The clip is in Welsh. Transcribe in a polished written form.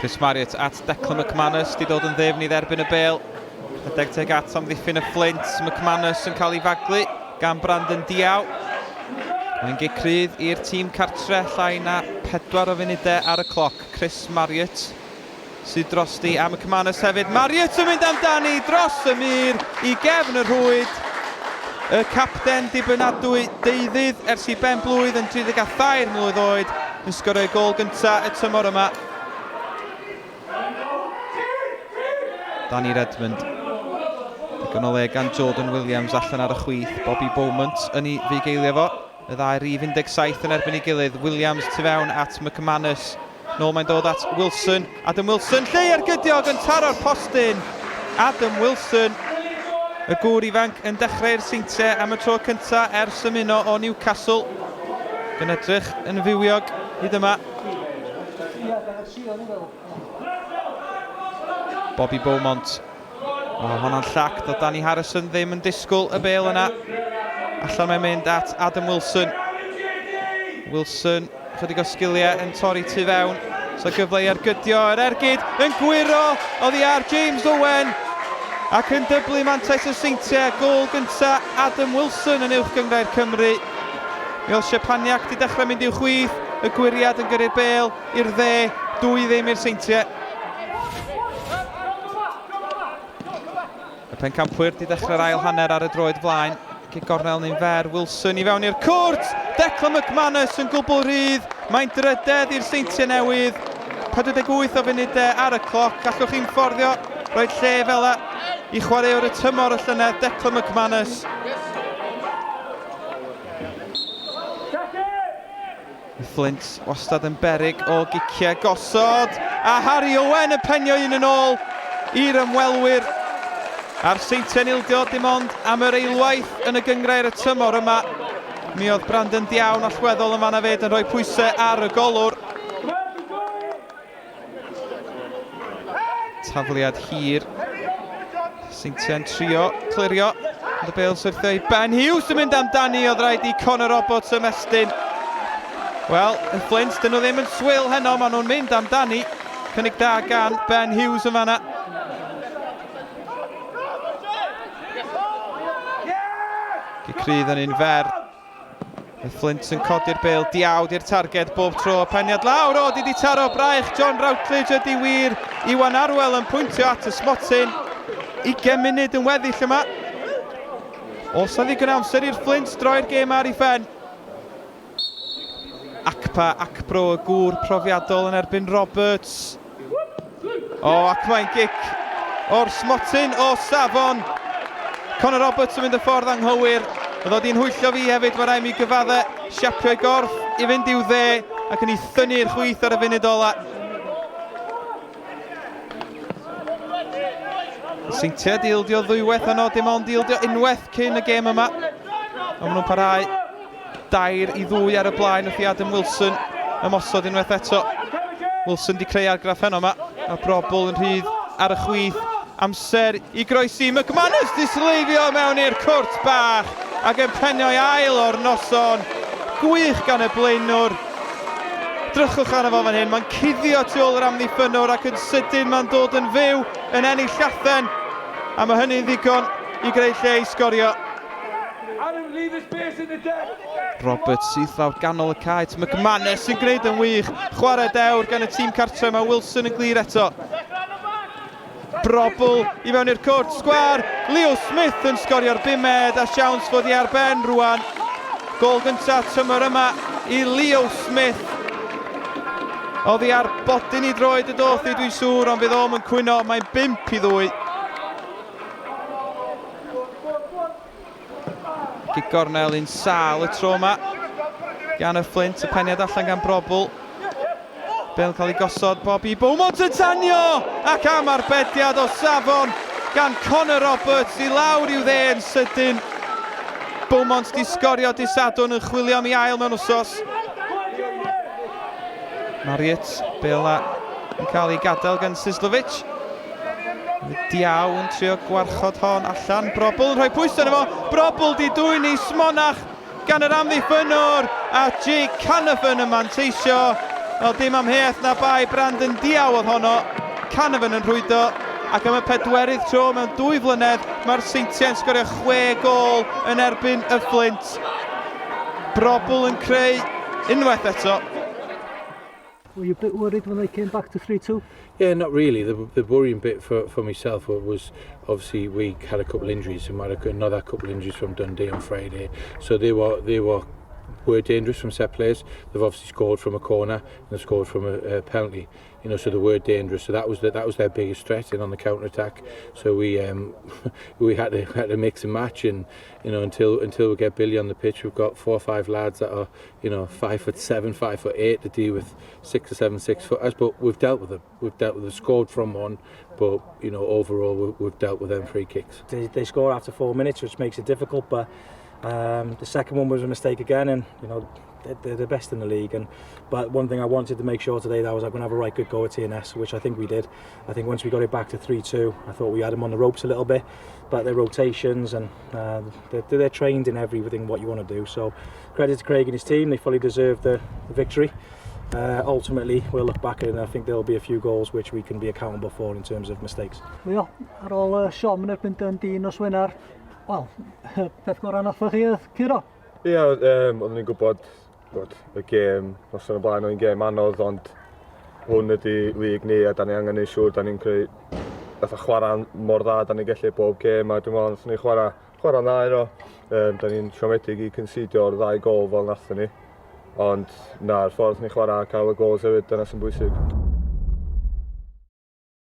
Chris Marriott at Declan McManus, di dod yn ddefn i dderbyn y bel. Rhedeg teg at amddiffyn y Fflint, McManus yn cael ei faglu gan Brandon Diaw. Mae'n gic rhydd i'r tîm cartre, llai na 4 o funudau ar y cloc. Chris Marriott sydd drosti a McManus hefyd. Marriott yn mynd amdani dros y mur i gefn y rhwyd. Y capten dibynadwy deuddydd ers i ben blwydd yn 33 mlwydd oed yn sgorio ei gôl gyntaf y tymor yma. Danny Redmond. Digon o le gan Jordan Williams allan ar y chwith. Bobby Beaumont yn ei fugeilio fo. Y ddau rif 17 yn erbyn ei gilydd. Williams tu fewn at McManus. Nôl mae'n dod at Wilson. Adam Wilson, lle ergydiog yn taro'r postyn. Adam Wilson, y gŵr ifanc yn dechrau'r Seintiau am y tro cyntaf ers ymuno o Newcastle. Yn edrych yn fywiog hyd yma. Bobby Beaumont. O, hwnna'n llac, doedd Danny Harrison ddim yn disgwyl y bel yna. Allan mae'n mynd at Adam Wilson. Wilson, chydig o sgiliau yn torri tu fewn. So gyfle i ergydio yr ergyd yn gwyro oddi ar James Owen ac yn dyblu mantais y Seintiau. Gôl gynta Adam Wilson yn uwch gynghrair Cymru. Mi oedd Szczepaniak di dechrau mynd i'w chwith, y gwyriad yn gyrru'r bêl i'r dde, 2-0 i'r Seintiau. Y pencampwyr di dechrau'r ail hanner ar y droed flaen. Cic gornel neu'n fer, Wilson i fewn i'r cwrt! Declan McManus yn gwbl rhydd. Mae'n drydedd i'r Seintiau Newydd. 48 o funudau ar y cloc. Gallwch chi'n fforddio rhoi lle fel yna i chwaraewr y tymor y llynedd, Declan McManus. Y Fflint wastad yn beryg o giciau gosod, a Harry Owen yn penio un yn ôl i'r ymwelwyr. A'r Seintiau'n ildio dim ond am yr eilwaith yn y gynghrair y tymor yma. Mi oedd Brandon Diawn allweddol yn fanna fyd yn rhoi pwysau ar y golwr. Tafliad hir. Seintiau'n trio clirio. Ond y bêl syrthio i Ben Hughes yn mynd amdani. Oedd rhaid i Conor Roberts ymestyn. Wel, y Fflint, dyn nhw ddim yn swil heno, maen nhw'n mynd amdani. Cynnig da gan Ben Hughes yn fanna. Gic rydd yn un fer. Y Fflint yn codi'r bêl, diawd i'r targed bob tro, peniad lawr, o, di di taro braich John Routledge ydi wir, Iwan Arwel yn pwyntio at y smotyn, 20 munud yn weddill yma. Os na ddigon amser i'r Fflint droi'r gêm ar ei phen. Akpa Akpro, y gŵr profiadol yn erbyn Roberts. O, ac mae'n gic o'r smotyn o safon. Conor Roberts yn mynd y ffordd anghywir. Oedd o di'n hwyllio fi hefyd, mae rhaid mi gyfadde. Siapio ei gorff i fynd i'w dde ac yn ei thynnu i'r chwith ar y funud ola. Seintiau di ildio ddwywaith yno, dim ond ildio unwaith cyn y gêm yma. Ond maen nhw'n parhau 3-2 ar y blaen wrth i Adam Wilson ymosod unwaith eto. Wilson di creu argraff heno yma. Mae Brobl yn rhydd ar y chwith. Amser i groesi. McManus di sleifio mewn i'r cwrt bach ac yn penio i ail o'r noson. Gwych gan y blaenwr. Drychwch arno fo fan hyn, mae'n cuddio tu ôl yr amddiffynnwr ac yn sydyn mae'n dod yn fyw yn ennill llathen. A mae hynny'n ddigon i greu lle i sgorio. Roberts syth lawr ganol y cae. McManus sy'n gwneud yn wych. Chwarae dewr gan y tîm cartre. Mae Wilson yn glir eto. Brobl i fewn i'r cwrt. Sgwar. Leo Smith yn sgorio'r bumed a siawns fod i ar ben rwan. Gol gyntaf tymor yma i Leo Smith. Oddi ar bodyn i droed y doth i dwi'n siŵr, ond fydd o'm yn cwyno. Mae'n 5-2. Gic gornel un sâl y tro yma gan y Fflint, y peniad allan gan Brobl. Bel cael ei gosod, Bobby Beaumont yn tanio! Ac am arbediad o safon gan Connor Roberts i lawr i'w dde yn sydyn. Beaumont di sgorio di Sadwrn yn chwilio am ei ail mewn wsos. Marriott, bel yn cael ei gadael gan Sislovic. Diaw yn trio gwarchod hon allan. Brobl yn rhoi pwysau arno fo. Brobl di dwyn i Smonach gan yr amddiffynnwr a Jake Canavan yn manteisio. Wel, dim amheuaeth na bai Brandon Diaw oedd honno. Canavan yn rhwydo, ac am y pedwerydd tro mewn dwy flynedd, mae'r Seintiau'n sgorio chwe gôl yn erbyn y Fflint. Brobl yn creu unwaith eto. Were you a bit worried when they came back to 3-2? Yeah, not really. The worrying bit for myself was obviously we had a couple of injuries and we had another couple of injuries from Dundee on Friday. So they were dangerous from set plays. They've obviously scored from a corner and they've scored from a penalty. So they were dangerous. So that was their biggest threat in on the counter attack. So we had to mix and match, and until we get Billy on the pitch, we've got four or five lads that are 5'7", 5'8" to deal with six or seven 6-footers. But we've dealt with them. We've dealt with them. Scored from one, but overall we've dealt with them free kicks. They score after 4 minutes, which makes it difficult. But the second one was a mistake again, and they're the best in the league. And but one thing I wanted to make sure today that I was going to have a right good go at TNS, which I think we did. I think once we got it back to 3-2, I thought we had them on the ropes a little bit, but their rotations and they're trained in everything what you want to do. So credit to Craig and his team; they fully deserved the victory. Ultimately, we'll look back at it and I think there'll be a few goals which we can be accountable for in terms of mistakes. Leo, ar ôl siom yn erbyn Dundee nos Wener, wel, peth gorau nathoch chi oedd curo? Ie, yeah, oeddwn ni'n gwybod bod y gêm noson o blaen oedd yn gêm anodd, ond hwn ydy lig ni a da ni angen neud siŵr da ni'n creu fatha chwarae mor dda da ni'n gallu bob gêm a dwi'n meddwl nathon ni chwarae dda heno. Da ni'n siomedig i concedio-'r ddau gol fel nathon ni. Ond na'r ffordd ni chwarae a cael y gols hefyd, dyna sy'n bwysig.